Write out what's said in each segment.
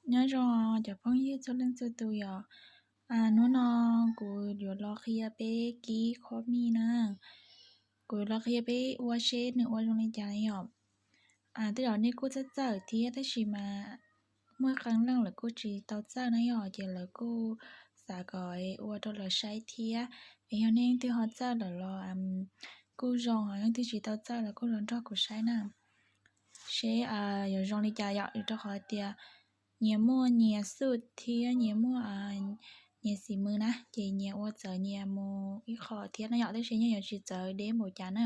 Nyob zoo cov phooj ywg txhua leej txhua tus yom. Hnub no kuv yuav los qhia peb kib qhov mij na. Kuv yuav los qhia peb ua seb nws ua zoo li cas na yom. Tej zaum nej kuj txawj txawj thiab tab sis mas muaj qee leej lawv kuj tsis tau txawj na yom, ces lawv kuj xav kom ua rau lawv saib thiab. Es yog nej leej twg ho txawj lawm los kuj zoo, leej twg tsis tau txawj los kuj los nrog kuv saib na. Seb yuav zoo li cas yom, rau qhov tias nyias muaj nyias xwm thiab nyias muaj nyias xim mws na, ces nyias ua txawv nyias mus ib qho thiab na yom, tab sis yeej yuav tsis txawv deb npaum cas na.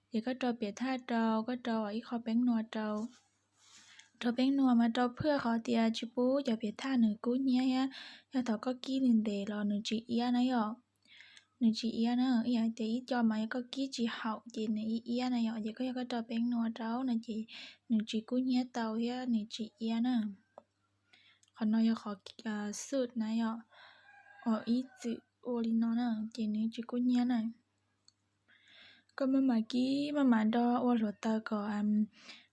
Ces koj rau piam thaj rau, koj rau ib qho peeb nua rau. Rau peeb nua mas rau phwj qhov tias tsis pub cov piam thaj nws kub hnyiab thiab, yog thaum koj kib nws ntev los nws tsis iab na yom. Nws tsis iab na, ib yam tias ib co mas yog koj kib tsis haum ces nws iab iab na yom, ces koj yog koj rau peeb nua rau no ces nws tsis kub hnyiab tau thiab nws tsis iab na. Qhov no yog qhov xwm na yom, ib txwm ua li no na, ces nws tsis kub hnyiab na. Koj maj mam kib maj mam do ua hluav taws kom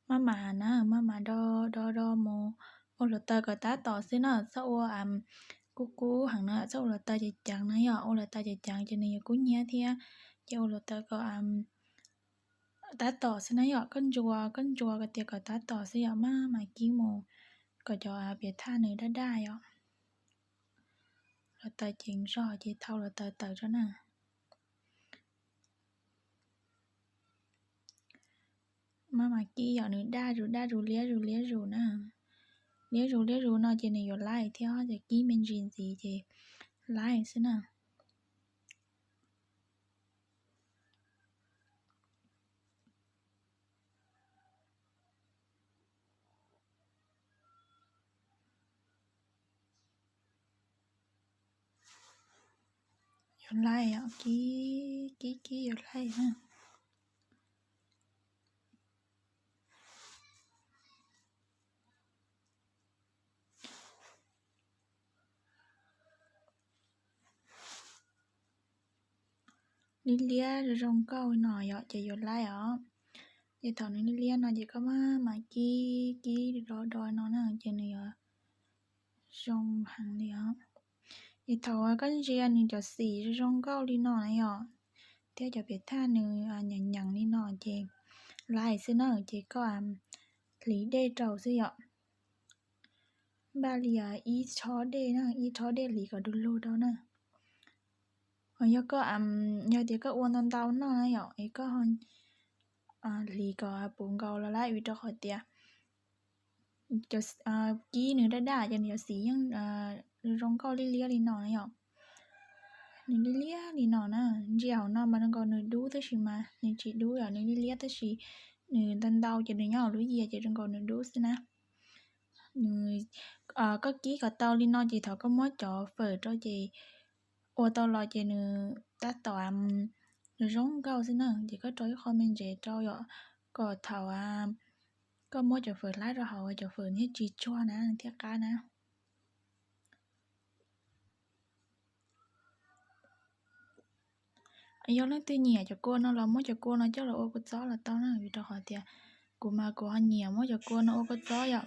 maj mam na, maj mam do do do mus ua hluav taws kom tab tom xwb na, txhob ua kub kub heev na, txhob ua hluav taws ceev ceev na yom, ua hluav taws ceev ceev ces nws yuav kub hnyiab thiab. Ces ua hluav taws kom tab tom xwb na yom, koj ntsuas koj ntsuas kom tias kom tab tom xwb yom, maj mam kib mus kom cov piam thaj nws daj daj yom. Hluav taws ceev zog ces thau hluav taws tawm rau na. Maj mam kib yom, nws daj zus daj zus liab zus liab zus na. Liab zus liab zus no ces nws yuav laij thiab, ces kib me ntsis ntxiv ces laij xwb na. Yuav laij os, kib kib kib yuav laij na. Liab liab zoo zoo nkauj no yom, ces yuav laij os. Ces thaum nws liab liab no ces koj maj mam kib kib do do no na, ces nws yuav zoo heev li os. Ces thaum koj ntsia nws cov xim zoo zoo nkauj li no na yom, thiab cov piam thaj nws nyeem nyeem li no ces laij xwb na, ces koj hliv dej rau xwb yom. Npaj li ib tshob dej na, ib tshob dej hliv kom du lug rau na. Yog koj, yog tias koj ua ntau ntau noj na yom, es koj hliv kom puv nkaus los lawm, vim rau qhov tias kib nws daj daj ces nws cov xim yeej zoo nkauj liab liab li no na yom. Nws liab liab li no na, ntsia hauv no mas zoo nkaus nws dub tab sis mas nws tsis dub yom, nws liab liab tab sis nws ntau ntau ces nws nyob hauv lub yias ces zoo nkaus nws dub xwb na. Nws, koj kib kom tau li no ces thaum koj muab cov fawm rau ces ua tau los ces nws tab tom zoo nkauj xwb na, ces koj rau ib qho me ntsev rau yom, kom thaum koj muab cov fawm hlab rau hauv cov fawm thiaj tsis tsuag na thiaj qab na. Yog leej twg nyiam cov kua no los muab cov kua no coj los ua kua txob los tau na, vim rau qhov tias kuv mas kuv ho nyiam muab cov kua no ua kua txob yom.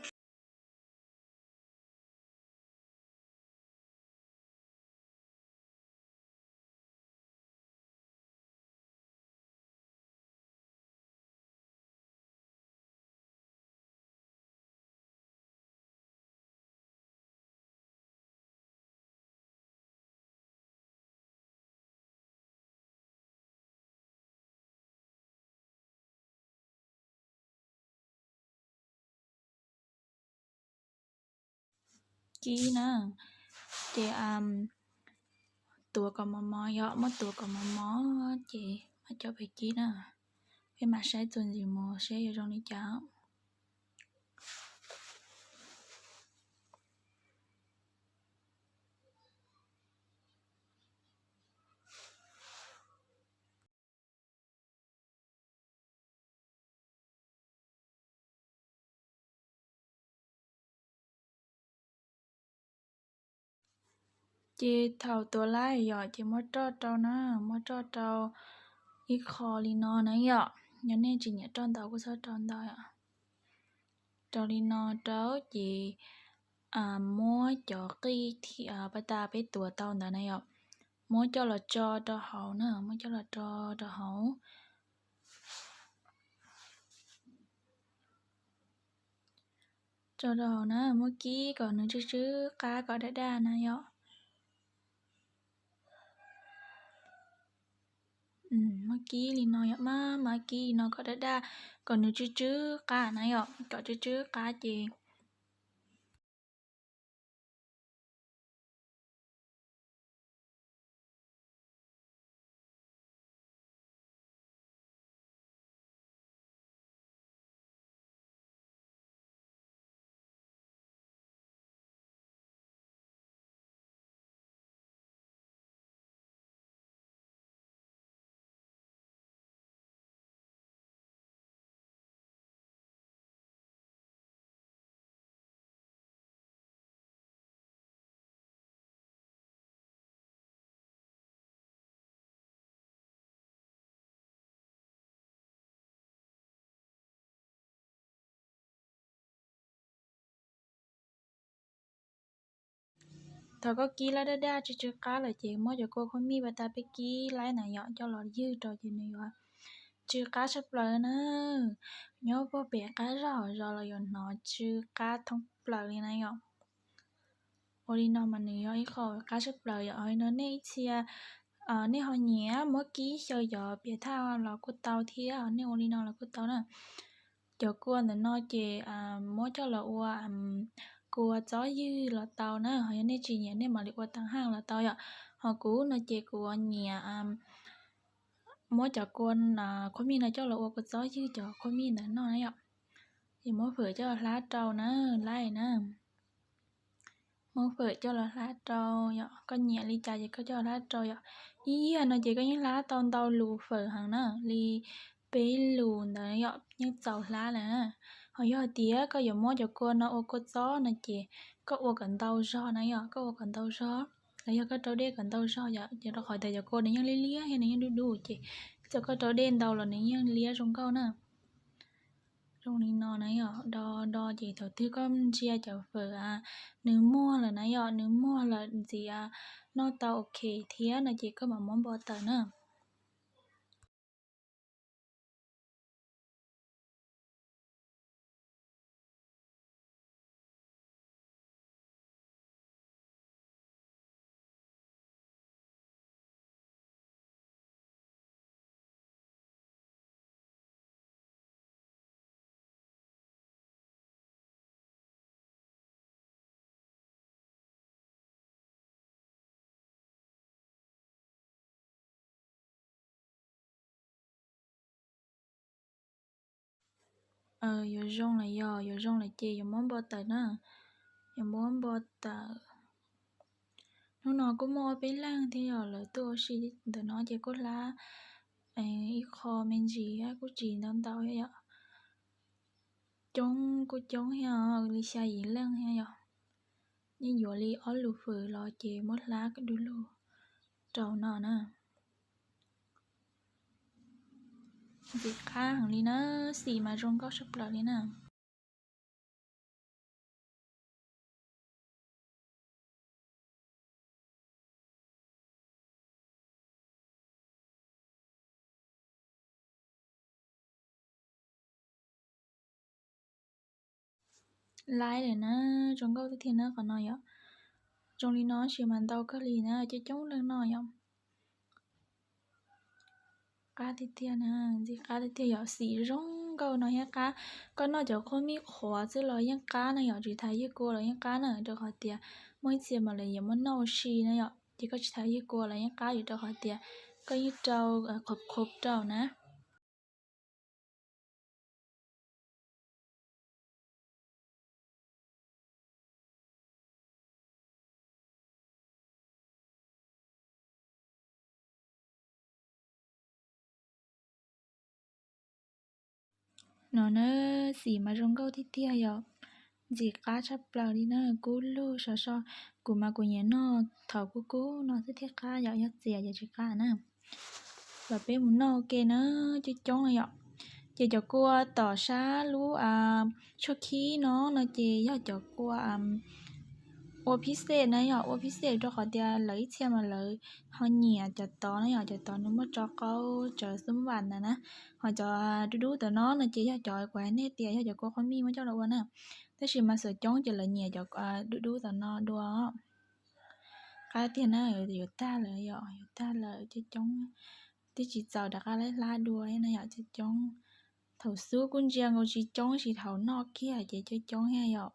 Kib na, ces tuav kom mos mos yom, muab tuav kom mos mos ces muab coj pem kib na. Peb mam saib txuas ntxiv mus seb yuav zoo li cas. Ces thaum tuav laij yom, ces muab roj rau na, muab roj rau ib qho li no na yom. Yog nej tsis nyiam roj ntau kuj txhob rau ntau yom. Rau li no rau ces muab cov qij paj tas peb tuav tau ntawd na yom, muab coj los tso rau hauv na, muab coj los tso rau hauv. Tso rau hauv na, muab kib kom nws tsw tsw qab kom daj daj na yom. Muab kib li no yom, maj mam kib li no kom daj daj, kom nws tsw tsw qab na yom, kom tsw tsw qab ces Thaum koj kib lawm daj daj tsw tsw qab lawm ces muab cov kua khuab mij paj tas peb kib laib na yom coj los ywg rau ces nws yuav tsw qab tshaj plaws na. Nyob puag pem qab zog hauv zos los yuav hnov tsw qab thoob plaws li na yom. Ua li no mas nws yog ib qho qab tshaj plaws yom. Ho no nej ib txhia nej ho nyiam muab kib xyaw cov piam thaj los kuj tau thiab, nej ua li no los kuj tau na. Cov kua ntawm no ces muab coj los ua kua txob ywg los tau na, ho yog nej tsis nyiam nej mam li ua tag haj los tau yom. Ho kuv no ces kuv nyiam muab cov kua khuab mij no coj los ua kua txob ywg cov khuab mij ntawd noj na yom. Ces muab fawm coj los hlab rau na, laib na. Muab fawm coj los hlab rau yom, koj nyiam li cas ces koj coj los hlab rau yom. Ib yam no ces koj yeej hlab tau ntau lus fawm heev na, li peb lus ntawd yom yeej txaus hlab lawm na. Ho yog hais tias koj yuav muab cov kua no ua kua txob no ces koj ua kom ntau zog na yom, koj ua kom ntau zog, los yog koj rau dej kom ntau zog yom, ces rau qhov tias cov kua nws yeej liab liab thiab nws yeej dub dub ces txawm koj rau dej ntau los nws yeej liab zoo nkauj na. Zoo li no na yom, do do ces thaum twg koj ntsia cov fawm nws muag lawm na yom, nws muag lawm ntxiv noj tau ok thiab no ces koj mam muab npo tawm na. Yuav zoo lawm yog, yuav zoo lawm ces yuav muab npo tawm na, yuav muab npo tawm. Hnub no kuj muaj ob peb leeg thiab yog lawv tuaj ua si ntawm no ces kuj hlab ib qho me ntsis kuj tsis ntau ntau yom. Coob kuj coob thiab, li xya yim leej thiab yom. Yeej yuav li ob lus fawm los ces muab hlab du lug rau no na. Ntxim qab heev li na, xim mas zoo nkauj tshaj plaws li na. Laib lawm na, zoo nkauj tiag tiag na qhov no yom. Zoo li no tab sis mas ntau kawg li na, coob coob leej noj yom. Qab tiag tiag na, ntxim qab tiag tiag yom, xim zoo nkauj no thiab qab. Koj noj cov khuab mij qhuav xwb los yeej qab na yom, tsis tas yawg kua los yeej qab na, rau qhov tias muaj ib txhia mas lawv yuav muab noj ua si na yom, ces koj tsis tas yawg kua los yeej qab yom, rau qhov tias koj yeej rau qhuav qhuav rau na. No na, xim mas zoo nkauj tiag tiag yom, ntxim qab tshaj plaws li na, kub lug sov so. Kuv mas kuv nyiam noj thaum kub kub no xwb thiaj qab yom, yog txias ces tsis qab na. Los peb mus noj ua ke na, coob coob no yom. Ces cov kua tom sab lub tshuab khib no no ces yog cov kua ua phib xej na, yog ua phib xej rau qhov tias lawv ib txhia mas lawv ho nyiam cov tod na, yog cov tod nws muaj tso qaub tsawv xub vam ntawd na. Ho cov dub dub tom no no ces yog cov kuv hais nej tias yog cov kua qhov mij muab coj los ua na. Tab sis mas xuam coob ces lawv nyiam cov dub dub tom no dua. Qab tiag na, yuav tag lawm yom, yuav tag lawm coob coob. Twb tsis txaus rov qab laib hlab dua na yom, coob coob. Thaum xub kuj ntsia nkaus tsis coob, tsis thaum noj kiag ces coob coob thiab yom.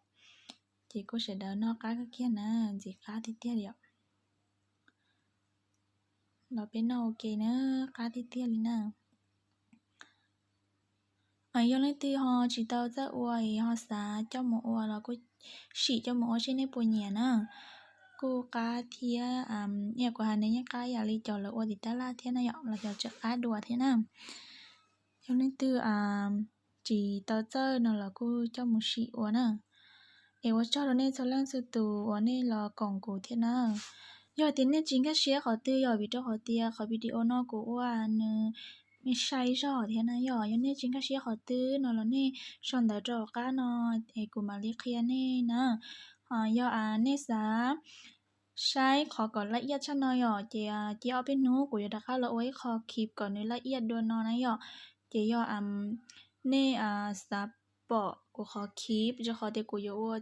Ces kuj sawv daws noj qab kawg kiag na, ntxim qab tiag tiag li yom. Los peb noj ua ke na, qab tiag tiag li na. Yog leej twg ho tsis tau txawj ua es ho xav coj mus ua los kuj sim coj mus ua seb nej puas nyiam na. Kuj qab thiab, kuv hais ne yeej qab yam li cov lawv ua tim tab laj thiab na yom, los cov tseem qab dua thiab na. Yog leej twg tsis tau txawj no los kuj coj mus sim ua na. Es ua tsaug rau nej txhua leej txhua tus uas nej los koom kuv thiab na. Yog tias nej tsis nkag siab qhov twg yog vim rau qhov tias qhov video no kuv ua nws me sai zog thiab na yom. Yog nej tsis nkag siab qhov twg no los nej sau ntawv rau hauv qab no es kuv mam li qhia nej na. Yog nej xav saib qhov kom laj iaj tshaj no yom, ces cia ob peb hnub kuv yuav rov qab los ua ib qho khib kom nws laj iaj dua no na yom. Ces yog nej xav pom kuv qhov khib rau qhov tias kuv yuav ua